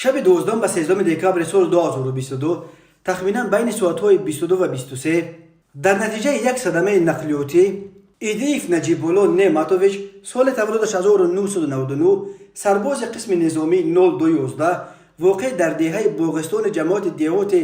Шаби 12 ба 13 декабри соли 2022, тахминан байни соатҳои 22 ва 23, дар натиҷаи як садамаи нақлиётӣ Идиев Наҷибулло Неъматович, соли таваллудаш 1999, сарбози қисми низомии 0211, воқеъ дар деҳаи Боғистони ҷамоати деҳоте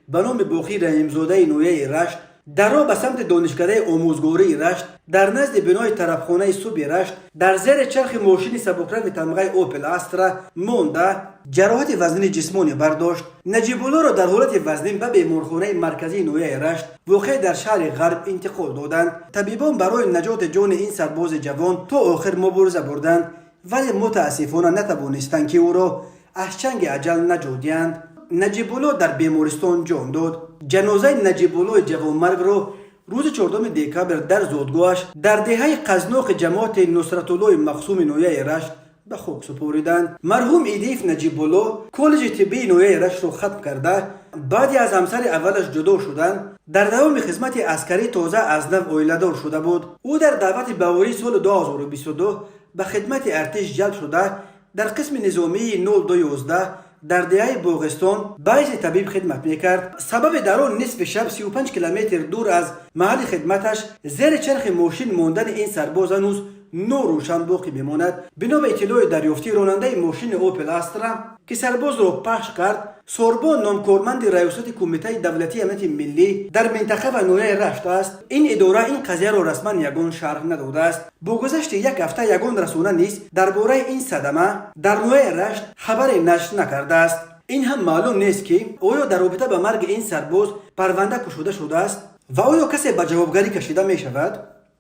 ба номи Боқӣ Раҳимзодаи ноҳияи Рашт, дар роҳ ба самти Донишкадаи омӯзгории Рашт, дар назди бинои тарабхонаи Субҳи Рашт, дар зери чархи мошини сабукранги тамғаи Опел Астра монда, ҷароҳати вазнини ҷисмонӣ бардошт. Наҷибуллоро дар ҳолати вазнин ба беморхонаи марказии ноҳияи Рашт, воқеъ дар шаҳри Ғарб, интиқол доданд. Табибон барои наҷоти ҷони ин сарбози ҷавон то охир мубориза бурданд, вале мутаассифона натавонистанд, ки ӯро аз чанги аҷал наҷот диҳанд. Наҷибулло дар бемористон ҷон дод. Ҷанозаи Наҷибуллои ҷавонмаргро рӯзи 4 декабр дар зодгоҳаш, дар деҳаи Қазноқи ҷамоати Нусратуллои Мақсуми ноҳияи Рашт, ба хок супориданд. Марҳум Идиев Наҷибулло коллеҷи тиббии ноҳияи Раштро хатм карда, баъде аз ҳамсари аввалаш ҷудо шудан, дар давоми хизмати аскарӣ тоза аз нав оиладор шуда буд. Ӯ дар даъвати баҳории соли 2022 ба хидмати артиш ҷалб шуда, дар қисми низомии 0211 дар деҳаи Боғистон ба ҳайси табиб хидмат мекард. Сабаби дар он нисфи шаб 35 километр дур аз маҳалли хидматаш зери чархи мошин мондани ин сарбоз ҳанӯз норӯшан боқӣ мемонад. Бино ба иттилои дарёфтӣ, ронандаи мошини Опел Астра, ки сарбозро пахш кард, Сорбон ном корманди Раёсати Кумитаи давлатии амнияти миллӣ дар минтақа ва ноҳияи Рашт аст. Ин идора ин қазияро расман ягон шарҳ надодааст. Бо гузашти як ҳафта ягон расона низ дар бораи ин садама дар ноҳияи Рашт хабаре нашр накардааст. Ин ҳам маълум нест, ки оё дар робита ба марги ин сарбоз парванда кушода шудааст ва оё касе ба ҷавобгарӣ кашида мешавад.